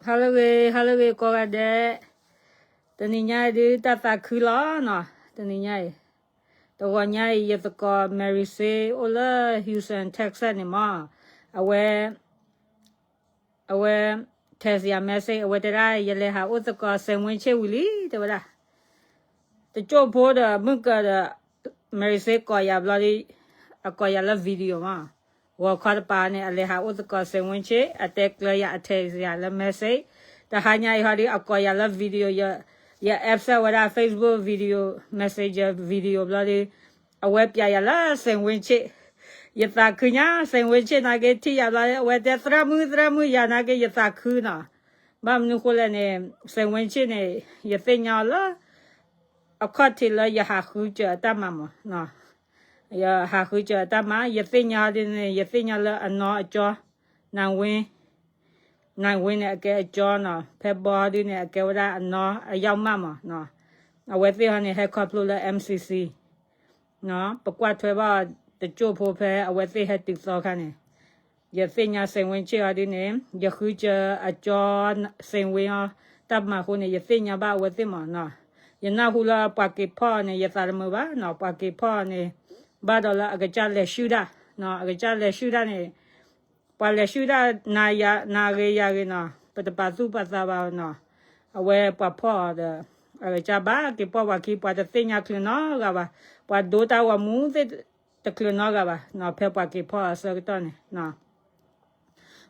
ဟါလၢအဂ့ၤ ဟါလၢအဂ့ၤကိးဂၤဒဲး, တနံၤညါအံၤဒုးတၢ်သးခုလီၤနီၤ, တနံၤညါအံၤ, တဂီၤညါအံၤ ယသကိး Mary Sê အိၣ်လၢ Houston Texas န့ၣ်မး, အဝဲ အဝဲ text ယၤ message အဝဲတဲဒၣ် ယလဲၤဟးအိၣ်သကိး စဲးဝ့ဆ့ၣ်ဝံၤလံ တဲဝဲဒၣ် တကၠိၢ်ဖိဒီးမုၢ်ကၢၤဒီး Mary Sê ကိးယၤဘျီဒုး, အကိးယၤလၢ video မး, ဂီၤခီတပၤန့ၣ် အလဲၤဟးအိၣ်သကိး စဲးဝ့ဆ့ၣ် အတဲကျၢၤယၤ အ text ယၤလၢ message, တဟါညါအံၤဟီဒုး အကိးယၤလၢ video, ယ accept ဝဲဒၣ် Facebook video, Messenger video ဘျီဒုး အဝဲပျးယၤလၢ စဲးဝ့ဆ့ၣ်, ယသးခုညါ စဲးဝ့ဆ့ၣ်နာ်က့ ထံၣ်ယၤဘျီ အဝဲတဲ သရၣ်မုၣ် သရၣ်မုၣ် ယၤနာ်က့ ယသးခုနီၤ, ဘၣ်မနုၤဃိလဲၣ်န့ၣ် စဲးဝ့ဆ့ၣ်န့ၣ် ယသ့ၣ်ညါအီၤလၢ အခီၣ်ထံးလၢယဟးဃုစၢၤအတၢ်မၤမး, ယဟးဃုစၢၤအတၢ်မၤ ယသ့ၣ်ညါဒ်န့ၣ် ယသ့ၣ်ညါလၢအနီၢ်အကၠီ, နၢ်ဝ့, နၢ်ဝ့န့ၣ် အကဲအကၠီနီၤ, ဖဲဘီဒ်န့ၣ် အကဲဝဲဒၣ်အနီၢ်အယီၢ်မၢ်မး, အဝဲသ့ၣ်ဟီန့ၣ် ဟဲခီဖျိလၢ MCC ပကွၢ်ထွဲဘၣ်အီၤ တကၠိၢ်ဖိဖဲအဝဲသ့ၣ်ဟဲတုၤသီခါန့ၣ်, ယသ့ၣ်ညါ စဲးဝ့ဆ့ၣ် အီၤဒ်န့ၣ် ယဃုစၢၤအကၠီ စဲးဝ့ အီၤ တၢ်မၤအဃိန့ၣ် ယသ့ၣ်ညါဘၣ်အဝဲသ့ၣ်မးနီၤ, ယနၢ်ဟူလၢပှၤက့ၤဖီၣ်အီၤန့ၣ် ယသးတမုာ်ဘၣ်နီၤ, ပှၤက့ၤဖီၣ်အီၤန့ၣ် ဘၣ်ဒီးလၢအကစၢ်လဲၤဆူၣ်တၢ်, အကစၢ်လဲၤဆူၣ်တၢ်န့ၣ် ပှၤလဲၤဆူၣ်တၢ် နၤဂ့ၤယၤဂ့ၤနီၤ, ပတပာ်သူၣ်ပာ်သးဘၣ်နီၤ, အဝဲပှၤဖီၣ်အီၤဒီး အကစၢ်ဘၣ်က့ၤဖီၣ်ပှၤခံ ပှၤတသ့ၣ်ညါချုးနီတဂၤဘၣ်, ပှၤဒိတၢ်ဂီၤမူသ့ၣ်တချုးနီတဂၤဘၣ်နီၤ, ဖဲပှၤက့ၤဖီၣ်အီၤအဆၢကတီၢ်န့ၣ်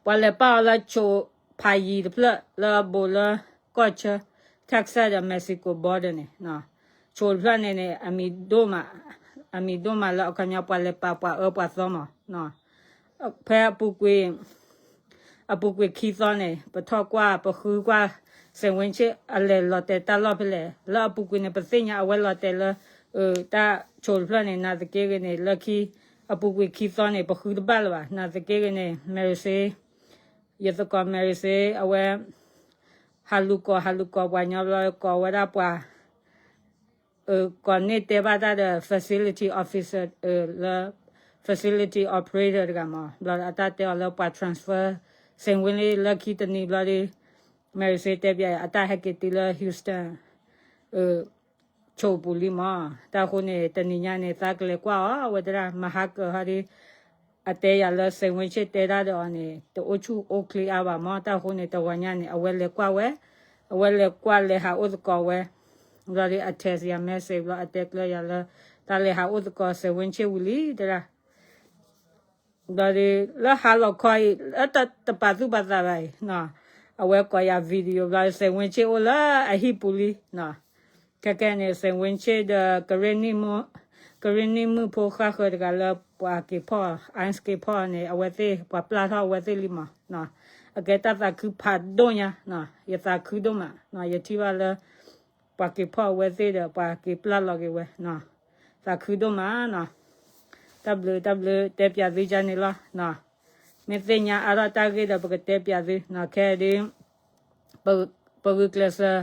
ပှၤလဲၤပာ်အီၤလၢဆိးဖးယံၤတဖျၢၣ်လၢအဘူးလၢကီၢ်ဆၢ Texas ဒီး Mexico border န့ၣ်, ဆိးတဖျၢၣ်န့ၣ်န့ၣ် အမံၤဒိၣ်မး, အမံၤဒိၣ်မးလၢအခီပညီ ပှၤလဲၤပာ်ပှၤအၢပှၤသီမး, ဖဲအပူၤကွံာ် အပူၤကွံာ်ခံသီန့ၣ် ပထီၣ်ကွၢ် ပဃုကွၢ် စဲးဝ့ဆ့ၣ် အလဲၤလီၤတဲာ်တၢ်လီၢ်ဖဲလဲၣ်, လၢအပူၤကွံာ်န့ၣ် ပသ့ၣ်ညါအဝဲလီၤတဲာ်လၢ တၢ်ဆိးတဖျၢၣ်န့ၣ်, နာ်သက့ဂ့ၤန့ၣ် လၢခံ အပူၤကွံာ်ခံသီန့ၣ် ပဃုတဘၣ်လၢၤဘၣ်, နာ်သက့ဂ့ၤန့ၣ် Mary Sê, ယသကိး Mary Sê အဝဲ ဟးလူၤကိး ဟးလူၤကိးပှၤညီဘျီ ကိးဝဲဒၣ်ပှၤ ကိးန့ၢ်တဲဘၣ်တၢ်ဒီး facility officer လၢ facility operator တဂၤမး, ဘျီဒီးအတၢ်တဲအီၤလၢပှၤ transfer စဲးဝ့လၢခံတနံၤဘျီဒီး Mary Sê တဲပျး အတၢ်ဟဲက့ၤတုၤလၢ Houston ဆိးပူၤလံမး, တၢ်အဃိန့ၣ် တနံၤညါန့ၣ် သးကလဲၤကွၢ်အီၤ အဝဲတဲဒၣ် မဟါကၢၤဟီဒီး အတဲယၤလၢ စဲးဝ့ဆ့ၣ် တဲဒၣ်ဒီးအီၤန့ၣ် တအိၣ်ဆူၣ်အိၣ်ချ့အါဘၣ်မး, တၢ်အဃိန့ၣ် တဂီၤညါန့ၣ် အဝဲလဲၤကွၢ်ဝဲ, အဝဲလဲၤကွၢ်လဲၤဟးအိၣ်သကိးဝဲ, ဘျီဒီးအ text ယၤ message ဘျီ အတဲကျၢၤယၤလၢ တၢ်လဲၤဟးအိၣ်သကိး စဲးဝ့ဆ့ၣ်ဝံၤလံ တဲဒၣ် ဘျီဒီး လၢဟါလီၤခီအံၤ လၢတပာ်သူၣ်ပာ်သးဘၣ်အံၤ, အဝဲကိးယၤ video ဘျီ စဲးဝ့ဆ့ၣ် အိၣ်လၢအဟံၣ်ပူၤလံ, ခဲကနံၣ်န့ၣ် စဲးဝ့ဆ့ၣ် ဒီး ကရ့ၣ်နံၣ်မုၣ်ဖိဃၣ်ဃၢၤတဂၤလၢပှၤက့ၤဖီၣ် ICE က့ၤဖီၣ်န့ၣ် အဝဲသ့ၣ် ပှၤပျၢ်ထီၣ်အဝဲသ့ၣ်လံမး, အကဲတၢ်သးခုဖးဒိၣ်ညါ, ယသးခုဒိၣ်မး, ယထံၣ်ဘၣ်လၢ ပှၤက့ၤဖီၣ်အဝဲသ့ၣ်ဒီး ပှၤက့ၤပျၢ်လီၤက့ၤဝဲ, သးခုဒိၣ်မးနီၤ, တၢ်ဘျုးတၢ်ဘျုး တဲပျးသုကန့ၣ်လီၤ, မ့ၢ်သ့ၣ်ညါအါထီၣ်တၢ်ဂ့ၢ်ဒီး ပကတဲပျးသု, ခဲဒုး ပဂုာ်ကျဲးစၢး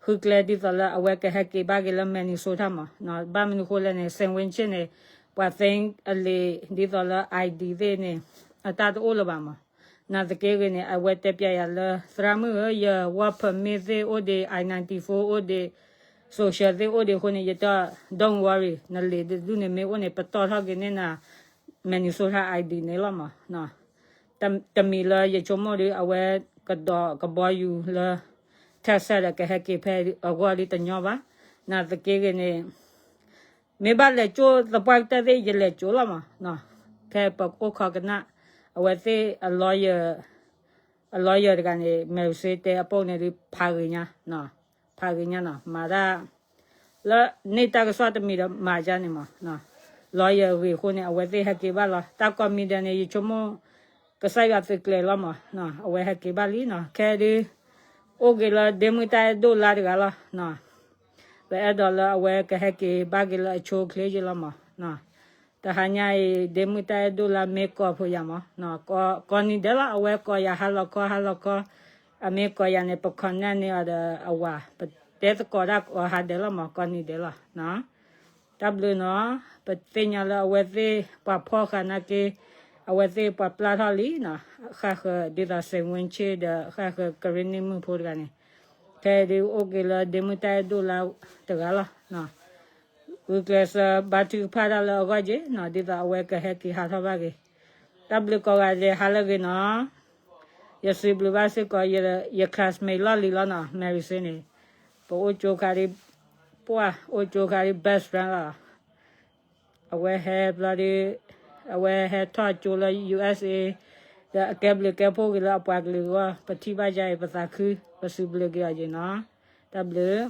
ဃုကျဲဒ်သိးလၢအဝဲကဟဲက့ၤဘၣ်က့ၤလၢ Minnesota မး, ဘၣ်မနုၤဃိလဲၣ်န့ၣ် စဲးဝ့ဆ့ၣ်န့ၣ် ပှၤသ့အလံာ်ဒ်သိးလၢ ID သ့ၣ်န့ၣ် အတၢ်တအိၣ်လၢၤဘၣ်မး, နာ်သက့ဂ့ၤန့ၣ် အဝဲတဲပျးယၤလၢ သရၣ်မုၣ်ဧၢ, ယ work permit သ့ၣ်အိၣ်ဒံး, I ninety-four အိၣ်ဒံး, social သ့ၣ်အိၣ်ဒံးအဃိန့ၣ် ယတဲ don't worry နလံာ်တဒူၣ်န့ၣ်မ့ၢ်အိၣ်န့ၣ် ပတီၢ်ထီၣ်က့ၤန့ၢ်နၤ Minnesota ID န့ၣ်လီၤမး, တမံၤလၢယဆိကမိၣ်ဒီး အဝဲကဒီးကဘီယူၤလၢ Texas ဒီးကဟဲက့ၤဖဲအဂီၢ်ဒီးတညီဘၣ်, နာ်သက့ဂ့ၤန့ၣ် မ့ၢ်ဘၣ်လဲၤကၠိသပှၢ်ကတၢၢ်သ့ၣ် ယလဲၤကၠိလီၤမး, ဖဲပအိၣ်ခိးကနၣ် အဝဲသ့ၣ်အ lawyer အ lawyer တဂၤန့ၣ် Mary Sê တဲအပိၢ်န့ၣ်ဒီး ဖးဂ့ၤညါ, ဖးဂ့ၤညါနီၤ, မၤတၢ် လၢန့ၢ်တၢ်ကစီၣ်တမံၤဒီးမၤယါန့ၣ်မး, lawyer ဂ့ၤအဃိန့ၣ် အဝဲသ့ၣ်ဟဲက့ၤဘၣ်လီၤ, တၢ်ကိးမံၤဒဲးန့ၣ် ယဆိကမိၣ် ကစၢ်ယွၤသုးကျဲၤလီၤမး, အဝဲဟဲက့ၤဘၣ်လံနီၤ, ခဲဒုး အိၣ်က့ၤလၢဒ့မုၣ်တၢ်အဲၣ်ဒိၣ်လါတဂၤလီၤ, ပအဲၣ်ဒိးလၢအဝဲကဟဲက့ၤဘၣ်က့ၤလၢအဆိအချ့ယ့လီၤမး, တဟါညါအံၤ ဒ့မုၣ်တၢ်အဲၣ်ဒိၣ်လါမ့ၢ်ကိးဖိယၤမး, ကိးနံၤဒဲးလီၤ, အဝဲကိးယၤဟါလီၤခီ ဟါလီၤခီ, အမ့ၢ်ကိးယၤန့ၣ် ပ connect န့ၢ်အီၤဒီးအဝၤ, ပတဲသကိးတၢ်ကိးဟါဒဲးလီၤမး, ကိးနံၤဒဲးလီၤ, တၢ်ဘျုးနီၤ, ပသ့ၣ်ညါလၢအဝဲသ့ၣ် ပှၤဖီၣ်ဃာ်နာ်က့ အဝဲသ့ၣ်ပှၤပျၢ်ထီၣ်လံနီၤ, ဃၣ်ဃၢၤဒ်သိးစ့ၣ်ဝ့ဆ့ၣ်ဒီး ဃၣ်ဃၢၤကရ့ၣ်နံၣ်မုၣ်ဖိတဂၤန့ၣ်, ခဲအံၤဒုးအိၣ်က့ၤလၢဒ့မုၣ်တၢ်အဲၣ်ဒိၣ်လါတဂၤလီၤ. ဂုာ်ကျဲးစၢးဘါထုကဖၣ်တၢ်လၢအဂီၢ်က့ၤနီၤ, ဒ်သိးအဝဲကဟဲက့ၤဟးထီၣ်ဘၣ်က့ၤ. တၢ်ဘျုးကိးဂၤဒဲး ဟါလၢအဂ့ၤနီၤ. ယစံးဘျုးဘၣ်စ့ၢ်ကီး ယ classmate လီၢ်လံၤလီၤနီၤ, Mary Sing န့ၣ်, ပအိၣ်ကၠိခါဒ်, ပှၢ်အိၣ်ကၠိခါဒ် best friend လီၤ. အဝဲဟဲဘျီဒ်, အဝဲဟဲထီၣ်ကၠိလၢ ယူၣ်အၢၣ်စ့ၣ်အ့, ဒီးအကဲဘျုးကဲဖှိၣ်က့ၤလၢအပှၤကလုာ်အဂီၢ်, ပထံၣ်ဘၣ်ယၤအံၤ ပသးခု, ပစံးဘျုးက့ၤအီၤက့ၤနီၤ. တၢ်ဘျုး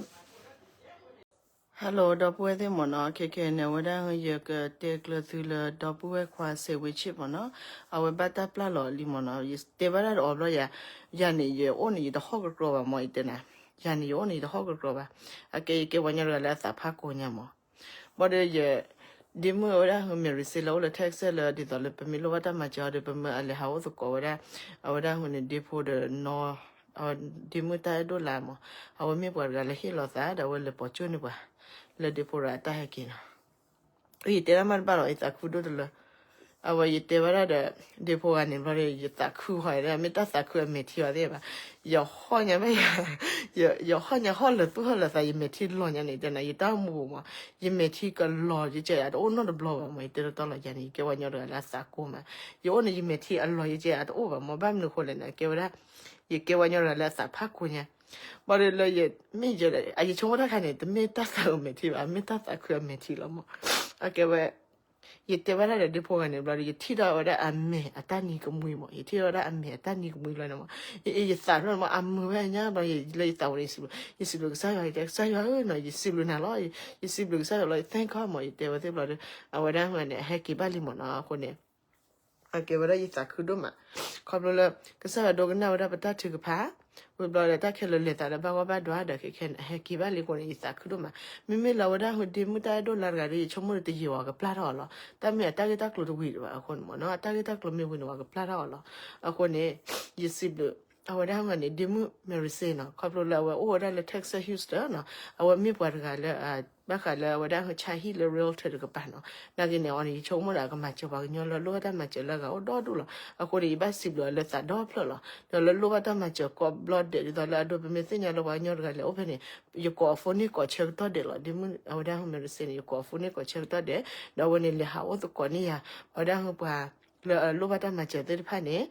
Hello ဒီပုၢ်ဝဲၢ်သ့ၣ်မ့ၢ်နီၤ, ခဲခဲန့ၣ် အဝဲဒၣ်ယကတဲကျၢၤသုလၢဒီပုၢ်ဝဲၢ်ခွါစ့ၣ်ဝ့ဆ့ၣ်မ့ၢ်နီၤ, အဝဲဘၣ်တၢ်ပျၢ်လီၤလံမ့ၢ်နီၤ, ယတဲဘၣ်တၢ်ဒီးအီၤဘျီယၤ, ယၤန့ၣ် ယအိၣ်န့ၣ် ယတဟီၣ်ကကြီဘၣ်မ့ၢ် ယတဲနၤ, ယၤန့ၣ် ယအိၣ်န့ၣ် ယတဟီၣ်ကကြီဘၣ်, အကဲယကဲပှၤကညီတဂၤလၢအသးဖးကိညါမ့ၢ် ဘၣ်ဒီးယ, ဒ့မုၣ်အဝဲဒၣ်ဟူ Mary Sing လၢအိၣ်လၢ Texas လၢ ဒ်သိးလၢပမ့ၢ်လိၣ်ဘၣ်တၢ်မၤစၢၤအီၤဒီး ပမ့ၢ်အလဲၤဟးအိၣ်သကိးဝဲဒၣ်, အဝဲဒၣ်ဟူန့ၣ် ဒ့ဖိဒီးနီၤ, ဒ့မုၣ်တၢ်အဲၣ်ဒိၣ်လါမ့ၢ်, အဝဲမ့ၢ်ပှၤတဂၤလၢဟ့ၣ်လီၤသးဒီး အဝဲလဲၤပိာ်ကၠိန့ၢ်ပှၤ, လၢဒ့ဖိတဂၤအတၢ်ဟဲက့ၤနီၤ. ယတဲဒၣ်မးတဘၣ်လီၤ, ယသးခုဒိၣ်တလၢ အဝဲယတဲဝဲဒၣ်ဒီး ဒ့ဖိဂၤန့ၣ်ဘျီဒီး ယသးခုဃီဒီး မ့ၢ်တၢ်သးခုအမဲာ်ထံအီၤသ့ၣ်ဘၣ်, ယဟီၣ်ညါဘၣ်ယၤ, ယဟီၣ်ညါဟီၣ်လၢာ်သူၣ်ဟီၣ်လၢာ်သး ယမဲာ်ထံလီၤညါန့ၣ် တဲနၤ ယတၢ်အိၣ်မူပူၤမ့ၢ်, ယမဲာ်ထံကလီၤ ယကဲယၤတအိၣ်နီတဘျီဘၣ်မ့ၢ်, ယတဲတီတီလီၤယၤန့ၣ် ယကဲပှၤကညီတဂၤလၢအသးကိၢ်မး, ယအိၣ်န့ၣ် ယမဲာ်ထံအလီၤ ယကဲယၤတအိၣ်ဘၣ်မ့ၢ်, ဘၣ်မနုၤဃိလဲၣ်န့ၣ် အကဲဝဲဒၣ် ယကဲပှၤကညီတဂၤလၢအသးဖးကိညါ, ဘၣ်ဒီးလၢယမ့ၢ်ယဲ, ယဆိကမိၣ်တၢ်ခါန့ၣ် တမ့ၢ်တၢ်သးအုးမဲာ်ထံဘၣ်, မ့ၢ်တၢ်သးခုအမဲာ်ထံလီၤမ့ၢ်, အကဲဝဲ ယတဲဝဲဒၣ်ဒီးဒ့ဖိဂၤန့ၣ်ဘျီဒီး ယထံၣ်ထီၣ်ဝဲဒၣ်အမဲာ်အတၢ်နံၤကမှံမ့ၢ်, ယထံၣ်ထီၣ်ဝဲဒၣ်အမဲာ်အတၢ်နံၤကမှံလီၤန့ၣ်မ့ၢ်, ယသးထီၣ်န့ၣ်မ့ၢ် အမုာ်ဝဲညါဘျီ လၢယသးဝဲန့ၣ် ယစံးဘျုး, ယစံးဘျုးကစၢ်ယွၤ ယတဲကစၢ်ယွၤဧၢနီၤ ယစံးဘျုးနၤလီၤ, ယစံးဘျုးကစၢ်ယွၤလီၤ ယ thank God မ့ၢ် ယတဲဝဲသ့ၣ်ဘျီဒီး အဝဲဒၣ်ဟူန့ၣ် အဟဲက့ၤဘၣ်လံမ့ၢ်နီၤ အဃိန့ၣ် အကဲဝဲဒၣ်ယသးခုဒိၣ်မး, ခီဖျိလၢ ကစၢ်ယွၤဒိကနၣ်ဝဲဒၣ်ပတၢ်ထုကဖၣ်, ဝံၤဘျီဒီးတၢ်ခဲလၢာ်လဲၤသးလၢဘၣ်ဂီၢ်ဘၣ်ဒွါဒီးခဲခဲန့ၣ် အဟဲက့ၤဘၣ်လံအဃိန့ၣ် ယသးခုဒိၣ်မး, မ့မ့ၢ်လၢအဝဲဒၣ်ဟူဒ့မုၣ်တၢ်အဲၣ်ဒိၣ်လါတဂၤဒီး ယဆိကမိၣ်ဒီးတယံာ်ဝဲကပျၢ်ထီၣ်အီၤလီၤ, တၢ်မ့ၢ်အတၢ်ဂ့ၢ်တၢ်ကျိၤတဝံၤဘၣ်အဃိန့ၣ်မ့ၢ်နီၤ အတၢ်ဂ့ၢ်တၢ်ကျိၤမ့ၢ်ဝံၤန့ၣ် ပှၤကပျၢ်ထီၣ်အီၤလီၤ, အဃိန့ၣ် ယစံးဘျုး အဝဲဒၣ်ဟူန့ၣ် ဒ့မုၣ် Mary Sing နီၤ ခီဖျိလၢအဝဲအိၣ်ဝဲဒၣ်လၢ Texas Houston နီၤ အဝဲမ့ၢ်ပှၤတဂၤလၢ ဘၣ်ဃးလၢအဝဲဒၣ်ဟူဆါဟံၣ်လၢ realtor တကပၤနီၤ, နာ်က့န့ၣ်အီၤန့ၣ် ယဆိကမိၣ်ဒီးအကမၤစၢၤပှၤကညီလၢလိၣ်ဘၣ်တၢ်မၤစၢၤလၢအဂၤအိၣ်ဒီဒူၣ်လီၤ, အဃိန့ၣ် ယဘၣ်စံးဘျုးအီၤလၢသးဒီဖျၢၣ်လီၤ, ဒီးလၢလိၣ်ဘၣ်တၢ်မၤစၢၤကိးဘျီဒဲး ဒ်သိးလၢအဒိပမ့ၢ်သ့ၣ်ညါလၢပှၤကညီတဂၤလဲၤအိၣ်ဖဲန့ၣ် ယကိးအ phone န့ၢ်ကိးဆၢကတီၢ်ဒဲးလီၤ, ဒ့မုၣ်အဝဲဒၣ်ဟူ Mary Sing န့ၣ် ယကိးအ phone န့ၢ်ကိးဆၢကတီၢ်ဒဲး, ဒီးအဝဲန့ၣ်လဲၤဟးအိၣ်သကိးန့ၢ်ယၤ အဝဲဒၣ်ဟူပှၤ လၢအလိၣ်ဘၣ်တၢ်မၤစၢၤသ့ၣ်တဖၣ်န့ၣ်,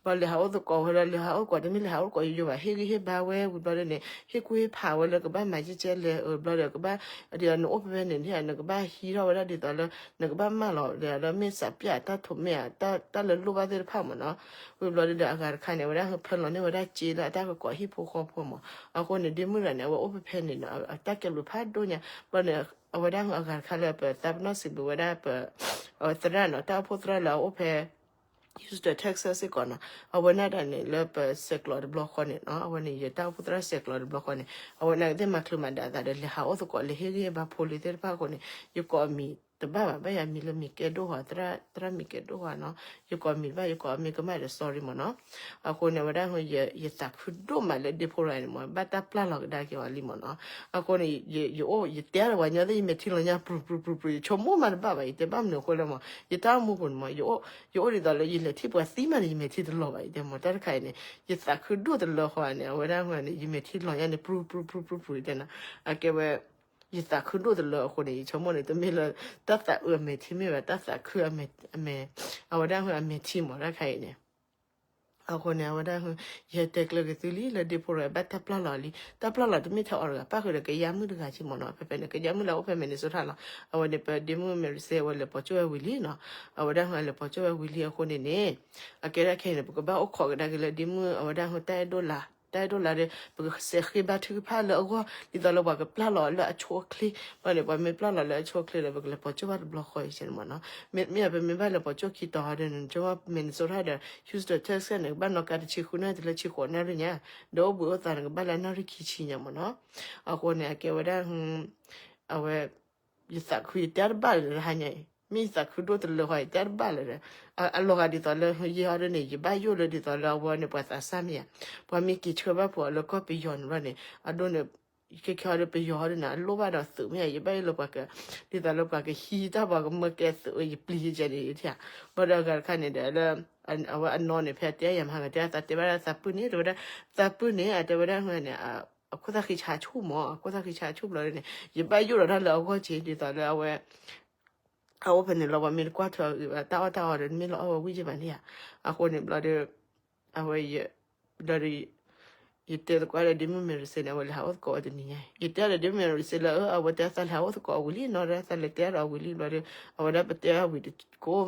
ဘၣ်လဲၤဟးအိၣ်သကိးဝဲဒီး လဲၤဟးအိၣ်သကိးတမ့ၢ်လဲၤဟးအိၣ်သကိးယိယိဘၣ် ဟ့ၣ်ဂံၢ်ဟ့ၣ်ဘါဝဲဝံၤဘျီဒီးန့ၣ် ဟ့ၣ်ကူၣ်ဟ့ၣ်ဖးဝဲလၢကဘၣ်မၤကဲကဲလဲၣ် အဘျီဒီးကဘၣ် ဒ်နအိၣ်ဖဲဖဲန့ၣ် နကဘၣ်ဟံးထီၣ်ဝဲဒၣ်ဒ်သိးလၢ နကဘၣ်မၢလီၤဒီးလၢမ့ၢ်စးပျၢ်အတၢ်ထိးမ့ၢ်ဧါ တၢ်လၢလိၣ်ဘၣ်သ့ၣ်တဖၣ်မ့ၢ်နီၤ, ဝံၤဘျီဒီးအဂၤတခါန့ၣ် အဝဲဒၣ်ဟူဖဲလီၤန့ၢ်ဝဲဒၣ်စ့လၢအတၢ်ကကိးဟံၣ်ဖိဃီဖိမ့ၢ်, အဃိန့ၣ် ဒ့မုၣ်တဂၤန့ၣ် အဝဲအိၣ်ဖဲဖဲန့ၣ်နီၤ အတၢ်ကဲဘျုးဖးဒိၣ်ညါ, ဘျီန့ၣ် အဝဲဒၣ်ဟူအဂၤတခါလၢပသးပ့ၤနီၣ်စံးဘျုးဝဲဒၣ်ပ သရၣ်နီၤ တၢ်အိၣ်ဖှိၣ်သရၣ်လၢအအိၣ်ဖဲ Houston Texas စ့ၢ်ကီးနီၤ, အဝဲန့ၣ်ဒၣ်န့ၣ် လၢပဆဲးကျိးတဘျီဃီန့ၣ်နီၤ အဝဲန့ၣ် ယတၢ်အိၣ်ဖှိၣ်သရၣ်ဆဲးကျိးတဘျီဃီန့ၣ် အဝဲန့ၣ်ကသ့ၣ်မၤချုးမၤဒၣ်အသးဒီး လဲၤဟးအိၣ်သကိး လဲၤဟ့ၣ်ဂံၢ်ဟ့ၣ်ဘါဖိလံၤသ့ၣ်တဖၣ်အဃိန့ၣ် ယကိးအမံၤတဘၣ်ဘၣ် ဘၣ်ယၤမံၤလၢမံၤကဲဒိၣ်ဟီ သရၣ်မံၤကဲဒိၣ်ဟီနီၤ ယကိးအမံၤတဘၣ် ယကိးအမံၤကမၣ်ဒီး sorry မ့ၢ်နီၤ, အဃိန့ၣ် အဝဲဒၣ်ဟူ ယသးခုဒိၣ်မးလၢဒ့ဖိတဂၤန့ၣ်မ့ၢ် ဘၣ်တၢ်ပျၢ်လီၤကဒါက့ၤအီၤလံမ့ၢ်နီၤ, အဃိန့ၣ် ယအိၣ် ယတဲတၢ်ဒီးပှၤကညီသ့ၣ် ယမဲာ်ထံလီၤညါ ပြူၤပြူၤပြူၤပြူၤ ယဆိကမိၣ်မးတဘၣ်ဘၣ် ယတဲဘၣ်မနုၤအဃိလဲၣ်မ့ၢ် ယတၢ်အိၣ်မူပူၤန့ၣ်မ့ၢ် ယအိၣ်ဒ်သိးလၢယလဲၤထံၣ်ပှၤသံမးန့ၣ် ယမဲာ်ထံတလီၤဘၣ် ယတဲမ့ၢ် တၢ်တခါအံၤန့ၣ် ယသးခုဒိၣ်တလၢဃီန့ၣ် အဝဲဒၣ်ဟူန့ၣ် ယမဲာ်ထံလီၤညါန့ၣ် ပြူၤပြူၤပြူၤပြူၤ ယတဲနီၤ အကဲဝဲ ယသးခုဒိၣ်တလၢအဃိန့ၣ် ယဆိကမိၣ်န့ၣ် တမ့ၢ်လၢ တၢ်သးအုးအမဲာ်ထံမ့ၢ်ဘၣ် တၢ်သးခုအမဲာ် အဝဲဒၣ်ဟူအမဲာ်ထံမ့ၢ် တၢ်တခါအံၤန့ၣ် အဃိန့ၣ် အဝဲဒၣ်ဟူ ယတဲကျၢၤက့ၤသုလံ လၢဒ့ဖိတဂၤဘၣ်တၢ်ပျၢ်လီၤလံ တၢ်ပျၢ်လီၤတမ့ၢ်ထဲအီၤတဂၤ ပၣ်ဃုာ်ဒီးကယၤမုၣ်တဂၤက့မ့ၢ်နီၤ ဖဲဖဲန့ၣ် ကယၤမုၣ်လၢအအိၣ်ဖဲ Minnesota လီၤ အဝဲန့ၣ် ပဒ့မုၣ် Mary Sing အဝဲလဲၤပိာ်ကၠိဝဲဝံၤလံနီၤ အဝဲဒၣ်ဟူအလဲၤပိာ်ကၠိဝဲဝံၤလံအဃိန့ၣ်န့ၣ် အကဲဒၣ်ခဲအံၤန့ၣ် ပကဘၣ်အိၣ်ခိးကဒါက့ၤလၢဒ့မုၣ် အဝဲဒၣ်ဟူတၢ်အဲၣ်ဒိၣ်လါ တၢ်အဲၣ်ဒိၣ်လါဒီး ပကစဲးဃ့ဘါထုကဖၣ်လၢအဂီၢ် ဒ်သိးလၢပှၤကပျၢ်လီၤလၢအဆိအချ့ ဘၣ်န့ၣ် ပှၤမ့ၢ်ပျၢ်လီၤလၢအဆိအချ့ဒီး ပကလဲၤပိာ်ကၠိဘၣ်တဘျီဃီအံၤန့ၣ်မ့ၢ်နီၤ မ့ၢ်အပမ့ၢ်ဘၣ်လဲၤပိာ်ကၠိခံတီၤဟီဒီး နကၠိ Minnesota ဒီး Houston Texas န့ၣ် ကဘၣ်နီၣ်ကါတဆံဃုနၣ်ရံၣ်တုၤလၢဆံဃိးနၣ်ရံၣ်ညါ ဒီးအိၣ်ဘှံးအိၣ်သါန့ၣ် ကဘၣ်လၢနၣ်ရံၣ်ခံဆံညါမ့ၢ်နီၤ အဃိန့ၣ် အကဲဝဲဒၣ် အဝဲ ယသးခုယတဲတဘၣ်လၢၤဒီးဟါညါအံၤ မ့ၢ်ယသးခုဒိၣ်တလၢဃီ ယတဲတဘၣ်လၢၤဒီး အလီၤဂာ်ဒ်သိးလၢယဲဟီဒ်န့ၣ် ယဘၣ်ယိၣ်လၢဒ်သိးလၢအဝဲန့ၣ် ပှၤသးစၢ်မ့ၢ်ဧါ ပှၤမ့ၢ်က့ၤဆှၢဘၣ်ဖိးအီၤလၢကီၢ်ပယီၤန့ၣ်ဘျီန့ၣ် အဒိန့ၣ် ခဲခဲအံၤဒီးပယီၤဒ်န့ၣ် အလိၣ်ဘၣ်ဒီးသုးမ့ၢ်ဧါ, ယဘၣ်ယိၣ်လၢပှၤက, ဒ်သိးလၢပှၤကဟံးတၢ် ပှၤကမၢကဲသုး ယပျံၤယကဲန့ၣ်ဧါ. ဘၣ်ဒီးအဂၤတခါန့ၣ်ဒီးလၢ အဝဲအနီၢ်န့ၣ် ဖဲတဲယၤမဟါဂၤ တဲသးတဲဘၣ်ဒၣ်သးပုၢ်န့ၣ် တဲဝဲဒၣ်, သးပုၢ်န့ၣ် အတဲဝဲဒၣ်န့ၣ် အခိၣ်သၣ်ဃံဆါဆူၣ်မး, အခိၣ်သၣ်ဃံဆါဆူၣ်ဘျီန့ၣ် ယဘၣ်ယိၣ်ဒီးတၢ်လၢအဂီၢ်က့ ဒ်သိးလၢအဝဲ အအိၣ်ဖဲန့ၣ်လီၤ ပှၤမ့ၢ်တကွၢ်ထွဲအီၤ တၢ်အီၣ်တၢ်အီဒီး တမ့ၢ်လၢအီၣ်ဝဲဝံၣ်က့ဘၣ်န့ၣ်ဧါ. အဃိန့ၣ်ဘျီဒီး အဝဲ ဒီး ယတဲသကိးဒီးဒ့မုၣ်မဲရံစ့န့ၣ် အဝဲလဲၤဟးအိၣ်သကိးအီၤတနံၤညါ, ယတဲဒီးဒ့မုၣ်မဲရံစ့လၢ အဝဲတဲသးလဲၤဟးအိၣ်သကိးအီၤဝံၤလံနီၤ, ဒီးသးလဲၤတဲဒီးအီၤဝံၤလံဘျီဒီး အဝဲဒၣ်ပတဲအီၤဝံၤတကိး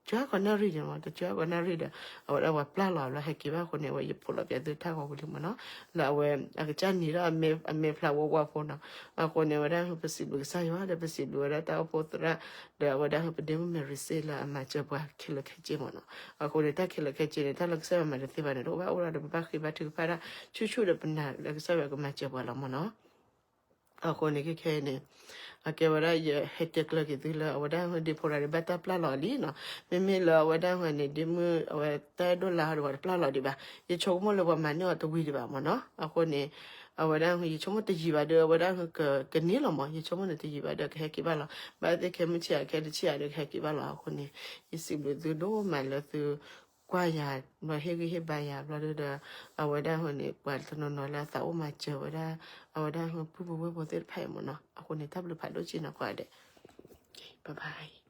ကၢကီးနၣ်ရံၣ်န့ၣ်မး, တကၢကီးနၣ်ရံၣ်ဒီး အဝဲဒၣ်ပှၤပျၢ်လီၤဘျီ ဟဲက့ၤဘၣ်အဃိန့ၣ် အဝဲယဖိးလီၤပၠးသုတၢ်ဂီၤဝံၤလံမးနီၤ, လၢအဝဲ အကစၢ်နံၤဒီး အမဲာ်ဖျါဝါဝါဖိနီၤ. အဃိန့ၣ် အဝဲဒၣ်ပစံးဘျုးကစၢ်ယွၤဒီး ပစံးဘျုးဝဲဒၣ်တၢ်အိၣ်ဖှိၣ်သရၣ် ဒီးအဝဲဒၣ်ပဒ့မုၣ်မဲရံစ့လၢအမၤစၢၤပှၤခဲလၢာ်ခဲဆ့မးနီၤ. အဃိန့ၣ် တၢ်ခဲလၢာ်ခဲဆ့န့ၣ် တၢ်လၢကစၢ်ယွၤမၤတသ့ဘၣ်န့ၣ် တအိၣ်ဘၣ်အိၣ်ဒီး ပဘၣ်ဃ့ဘါထုကဖၣ်တၢ် ဆူၣ်ဆူၣ်ဒီးပနာ်လၢကစၢ်ယွၤကမၤစၢၤပှၤလီၤမးနီၤ. အဃိန့ၣ် ခဲခဲအံၤန့ၣ် အကဲဝဲဒၣ် ယဟဲတဲကျၢၤက့ၤသုလၢ အဝဲဒၣ်ဒ့ဖိတဂၤဒီး ဘၣ်တၢ်ပျၢ်လီၤလံနီၤ. မ့မ့ၢ်လၢအဝဲဒၣ်န့ၣ် ဒ့မုၣ် အဝဲတၢ်အဲၣ်ဒိးလၢဟီဒီး ပှၤတပျၢ်လီၤဒံးဘၣ်. ယဆိကမိၣ်လၢပှၤမၤန့ၢ်အီၤတဝံၤဒံးဘၣ်မးနီၤ. အဃိန့ၣ် အဝဲဒၣ် ယဆိကမိၣ်တယံာ်ဘၣ်ဒီး အဝဲဒၣ်ကန့ၢ်လီၤမး, ယဆိကမိၣ်န့ၣ်တယံာ်ဘၣ်ဒီး ကဟဲက့ၤဘၣ်လီၤ. ဘၣ်သ့ၣ်ခဲမုၢ်ဆ့ၣ်အခဲတဆ့ၣ်အဒီး ကဟဲက့ၤဘၣ်လီၤ. အဃိန့ၣ် ယစံးဘျုးသုဒိၣ်မးလၢသု ကွၢ်ယၤ ဘျီဟ့ၣ်ဂံၢ်ဟ့ၣ်ဘါယၤ ဘျီဒီး အဝဲဒၣ်န့ၣ် ပှၤတနီၤနီၤလၢအသးအိၣ်မၤစၢၤဝဲဒၣ် အဝဲဒၣ်ပုၢ်ဖိဝဲၢ်ဖိသ့ၣ်တဖၣ်အံၤမးနီၤ. အဃိန့ၣ် တၢ်ဘျုးဖးဒိၣ်က့နီၤ ကိးဂၤဒဲး bye bye.